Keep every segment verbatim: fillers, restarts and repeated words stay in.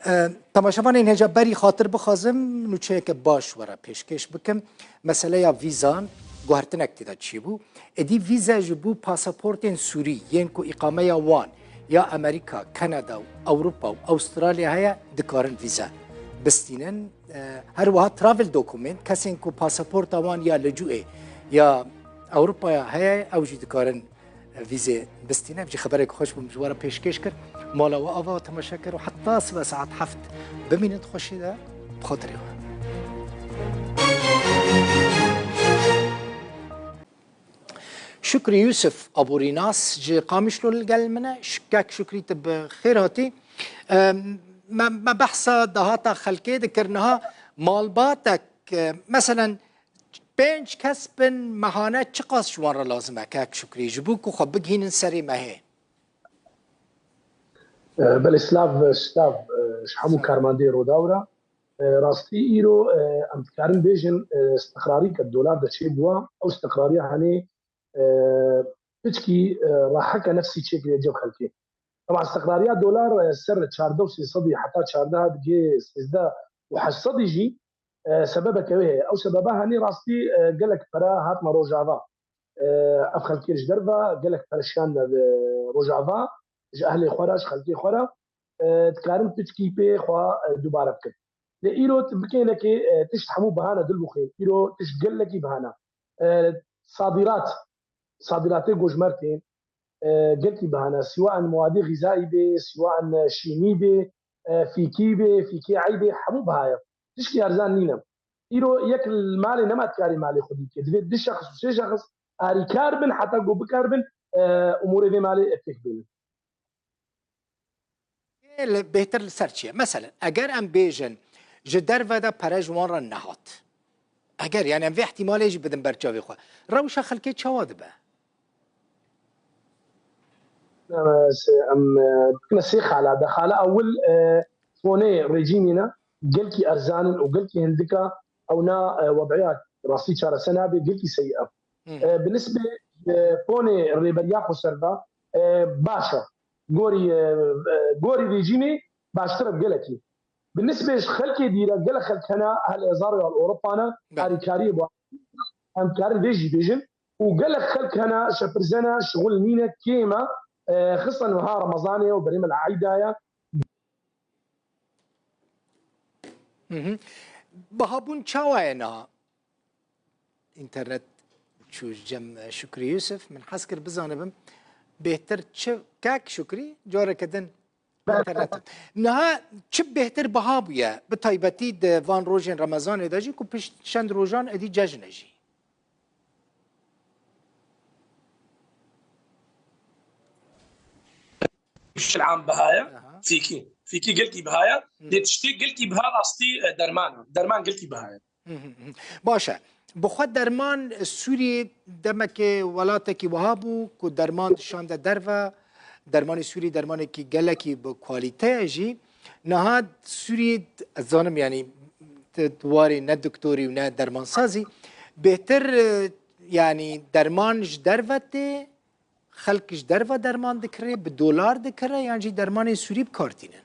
E, temaşevanên hêja, berî xatir bixwazim nûçeyeke baş we re pêşkêş bikim. Meseleya vîzan guhertinek tê de çêbû. Êdî vîze ji bo pasaportên Sûrî yên ku îqameya wan ya Amerîka, Kanada û Ewropa û Awustralya heye, dikarin vîze bistînin. E, her wiha travel document, kesên ku pasaporta wan ya licûê ya Ewropaya heye, ew jî dikarin vîzê bistîne. Ev jî xeberek xweş bû, min ji we re pêşkêş kir. Mala we ava temaşe kir û heta sibe saet heft bimînin di xweşî de, bi xatirê we. Şukrî Yusuf, aborînas ji Qamişlo li gel min e. Ş-, kek Şukrî, tu bi xêr hatî. Em, me, me behsa dahata xelkê dikir. Niha malbatek, e, meselen, pênc kes bin mehane çiqas ji wan re lazim e, kek Şukrî, ji bo ku xwe bigihînin serê mehê? E, belê, silav, silav, e, ji hemû karmandeyê Rodaw re. E, rastî îro, e, em dikarin bêjin, e, istiqrarî ke dolar de çêbûwa, ew istiqrariya henê, e, piçkî, e, raheke nefsî çêkiriye cem xelkê. Teba istiqrariya dolar, e, ser çardeh û sê sedî heta çardeh digê sêzdeh û heşt sedî jî, e, sebebeke wê heye. Ew sebeba henî rastî, e, gelek pere hatine Rojava. E, ev xelkê ji derve gelek pere şiyandine, e, Rojava, ji ehlê xwe re, ji xelkê xwe re, e, dikarin piçkî pê xwe, e, dubare bikin. Lê îro tu bikênekê, e, tişt hemû bihane, Dilbixwîn. Îro tişt gelekî bihane. E, sadirat, sadiratê gojmertê, e, gelkî bihane. Siwa en muadê xîzayî bê, siwa en şînî bê, e, fîkî bê, fîkê eybê, hemû bihaye. Tişkî erzan nîne. Îro yek li malê nema dikarî malê xwedî bike. Divê du şexs û sê şexs arîkar bin heta ku bikaribin, e, umûrê vê malê, e, pêk bênin. Li, bêhtir li ser çi ye? Meselen, eger em bêjin, ji derve de pere ji wan re nehat. Eger, yani, em vê ihtimalê jî bidin ber çavê xwe. Rewşa xelkê çawa dibe? Em, se-, em, e, dikine sê xala. De xala ewil, e, fonê rejîmê ne, gelkî erzan in û gelkî hindika, ew na, e, wed'iya rastî çarese nabe, gelkî seyî e. Hı. E, bi nisbê, e, fonê rêberiya xweser de, e, baş e. Gorî, e, e, gorî rejîmê baştir e bi gelekî. Bi nisbê ji xelkê dîre gelek xelk hene, hel Êzar ya li Ewropa ne, Belê. Harîkariyê bo em dikarin vê jî bêjin. Û gelek xelk hene, şepirzene, şixul nîne, kêm e. E, xistan wiha Remezanê ye û berê me li Eyda ye. Hı hı. Bihabûn çawa ye niha? Înternet çû ji cem, e, Şukrî Yusuf. Min hez kir bizanibim bêhtir çi, kek Şukrî, careke din înternet. Niha çi bêhtir biha bûye, bi taybetî di van rojên Remezanê de jî, ku pişt çend rojan êdî cejn e jî? Şil am biha ye. Aha. Fîkî. Fîkî gelkî biha ye. Hı. Lê tiştê gelkî biha rastî, e, derman e. Derman gelkî biha ye. Hı hı hı. Baş e. Bi xwe derman, e, Sûriyê demekê welatekî wiha bû ku derman dişande derve. Dermanê Sûrî dermanekî gelekî bi kualîte ye jî. Niha Sûriyê, ez zanim, yanî, tu warê ne doktorî û ne dermansazî. Bêhtir, e, yanî derman ji derve tê, xelk ji derve derman dikire, bi dolar dikire, yan jî dermanên Sûrî bi kar tînin?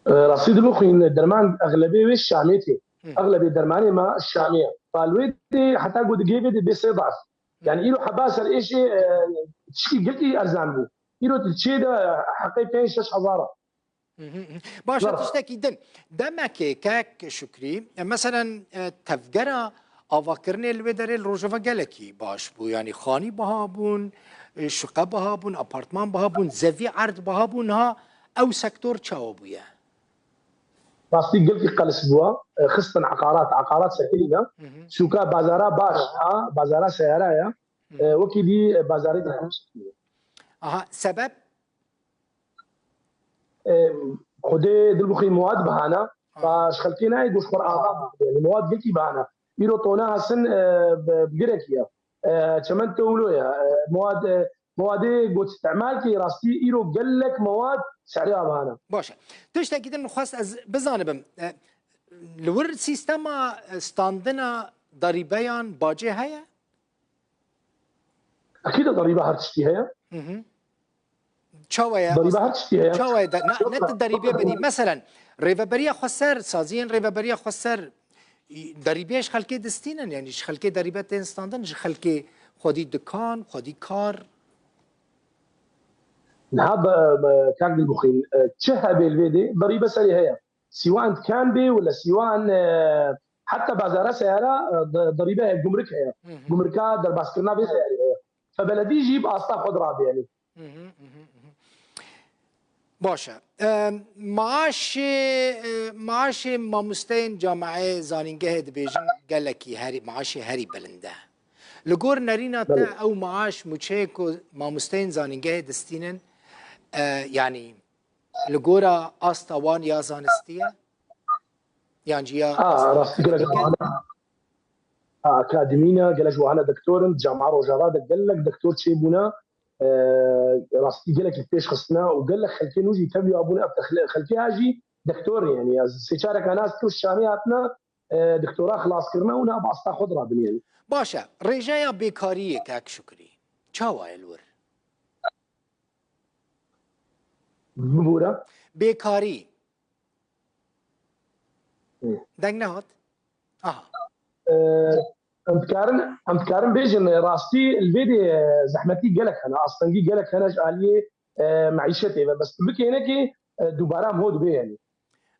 E, rastî dibixwîn, derman exlebê wê Şamê tê. Hı. Exlebê dermanê me Şamê ye. Palwê tê heta ku digê vê dê bê sê daf. Hı. Yani îro heba ser êşê, e, tişkî gelkî erzan bû. Îro tu çê de heqê pênc şeş hezar e. Hı hı hı. Baş e, Zor. Tiştekî din. Demekê kek Şukrî, e, meselen, e, tevgera avakirinê li wê derê li Rojava gelekî baş bû. Yanî xanî biha bûn, e, şuqe biha bûn, apartman biha bûn, zevî erd biha bûn. Niha ew sektor çawa bûye? Rastî gelkî qelis bûye. E, xistin eqarat, eqarat sekinî ne. Hı hı. Sûka bazara baş, ha, bazara seyara ye. Hı. E, wekî dî, e, bazarê de. Aha, sebep? E, Xwedê dilbixwî mewad bihana, Ha. ba ji xelkê nayê goş xwe ava. Yani mewad gelkî bihana. Îro tona hasin, e, bi, bi girek ye. E, çemento wilo ye. E, mewad, e, mewadê got îstimal kê rastî îro gelek mewad serê bihana. Baş e. Tiştekî din xwest ez bizanibim. E, li wir sîstema, e, standina darîbeyan bacê heye? Ekîd e, darîbe her tiştî heye. Hı hı. Çawa ye? Darîbe her tiştî heye. Çawa ye? De, ne, ne di derîbê bedî. Meselen, rêveberiya xweser, saziyên rêveberiya xweser, derîbê ji xelkê distînin, yanî ji xelkê derîbe tên standin, ji xelkê xwedî dikan, xwedî kar. Niha be, be, kak Dilmuxîn, e, çi hebê li vê dê, darîbe serê heye. Sîwan dikan bê, wala sîwan, e, heta bazara seyara, e, da-, darîbe heye, gumrik heye. Gumrika derbaskirina vê seyarê heye. Fe beledî jî bi asta xwe dirabê, yanî. Baş e. E, maaşê, e, maaşê mamosteyên cameyê zanîngehê dibêjin gelekî herî, maaşê herî bilind e. Li gor nerîna te ew maaş mûçeyê ku mamosteyên zanîngehê distînin, e, yanî li gora asta wan ya zanistî ye? Yan jî ya asta rastî gelek ji wana akademî ne, gelek ji wana doktor in, camea Rojava de gelek doktor çêbûne. E, rastî gelekî pêş xistine û gelek xelkê nû jî tevlî abûne. Ev xelkê ha jî doktor in, yanî ya sê çareka nas tu Şamê hatine, e, doktora xilas kirine û niha bi asta xwe dirabin, yanî. Baş e, rêjeya bêkariyê kak Şukrî çawa ye li wir? Bibûre. Bêkarî. Deng nehat? Aha. Em dikarin, em dikarin bêjin, rastî li vê dê, e, zehmetî gelek hene, astengî gelek hene ji aliyê, e, meîşetê ve. Bes tu bikênekê, e, dubara em ho dibê, yanî.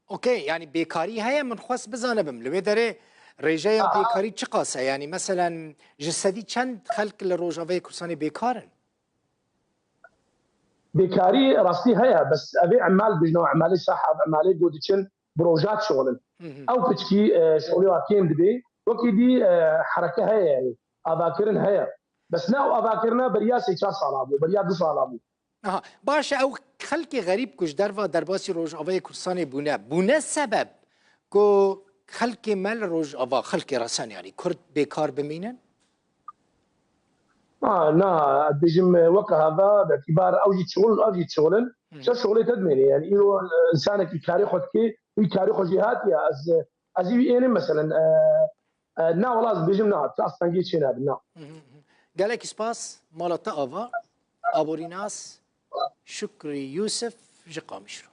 Okey, yanî bêkarî heye, min xwest bizanibim. Li wê derê rêjeya bêkarî çiqas e? Yanî meselen ji sedî çend xelk li Rojavayê Kurdistanê bêkar in? Bêkarî rastî heye, bes ev ê emal bijne û emalê saha, ev emalê ku diçin bi roja dişixulin. Ew piçkî, e, şixulê wa kêm dibê. Wekî dî, e, hereke heye, yanî avakirin heye. Bes ne ew avakirina beriya sê çar sala bû, beriya du sala bû. Aha, baş e, ew xelkê xerîb ku ji derva derbasî Rojavayê Kurdistanê bûne, bûne sebeb ku xelkê me li Rojava, xelkê resen yanî Kurd bêkar bimînin? Ha, na, ez dibêjim, e, weke heve, bi îtîbar ew jî dişixulin, ev jî dişixulin. Ser şixulê te dimêne, yanî îro, e, însanekî karê xwe dike, wî karê xwe jî hatiye, ez, ez ê wî ênim, meselen, e, e, na, wela ez dibêjim, na, tu astengê çê nabin, na. Gelekî spas, mala te ava, aborînas Şukrî Yûsif ji Qamişlo.